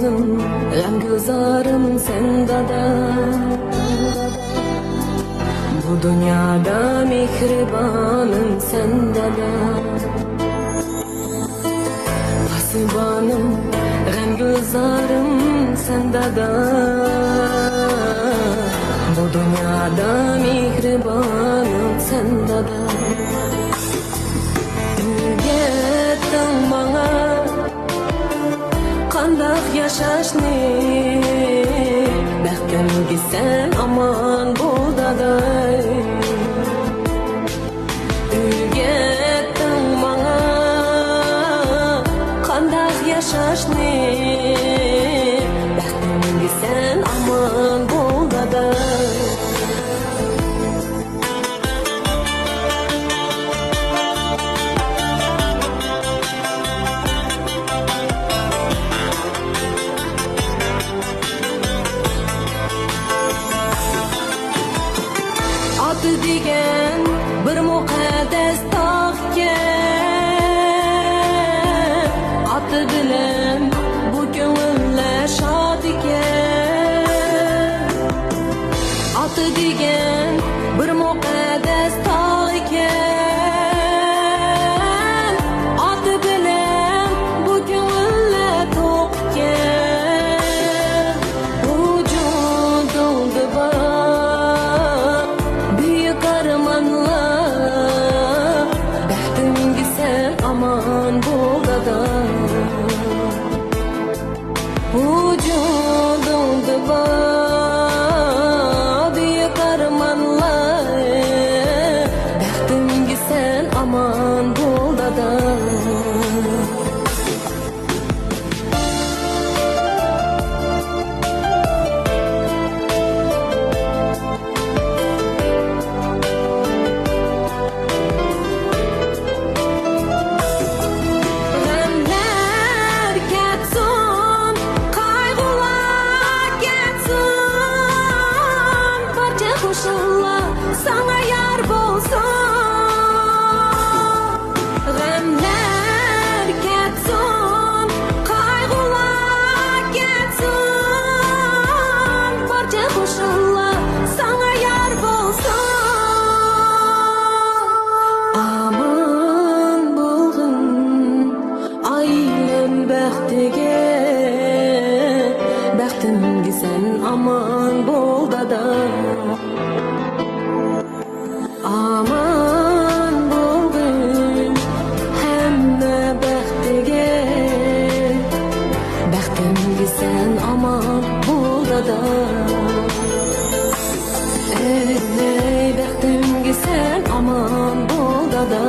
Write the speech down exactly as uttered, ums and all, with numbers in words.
غەمگۈزارىم سەن دادا، بۇ دۇنيادا مېھرىبانىم سەن دادا. پاسىبانىم، غەمگۈزارىم سەن دادا، بۇ دۇنيادا مېھرىبانىم سەن دادا. ئۆگەتتىڭ ماڭا قانداق ياشاشنى، بەختىمگە سەن ئامان بول داداي. ئۆگەتتىڭ ماڭا قانداق ياشاشنى، بەختىمگە سەن ئامان بول داداي. ئاتا دېگەن بىر مۇقەددەس تاغ ئىكەن. ئاتا بىلەن بۇ كۆڭۈللەر شاد ئىكەن. ئاتا دېگەن بىر مۇقەددەس تاغ ئىكەن. ئاتا بىلەن بۇ كۆڭۈللەر توق ئىكەن. ۋۇجۇدۇڭدا بار بۈيۈك ئارمانلار، بەختىمگە سەن ئامان بول دادا. ۋۇجۇدۇڭدا بار بۈيۈك ئارمانلار، بەختىمگە سەن ئامان بول دادا. غەملەر كەتسۇن، قايغۇلار كەتسۇن، بارچە خۇشاللار ساڭا يار بولسۇن. غەملەر كەتسۇن، قايغۇلار كەتسۇن، بارچە خۇشاللار ساڭا يار بولسۇن. ئامان بولغىن ئائىلەم بەختىگە، بەختىمگە سەن ئامان بول دادا. ئامان بولغىن ھەممە بەختىگە، بەختىمگە سەن ئامان بول دادا. ئەي بەختىمگە سەن ئامان بول دادا.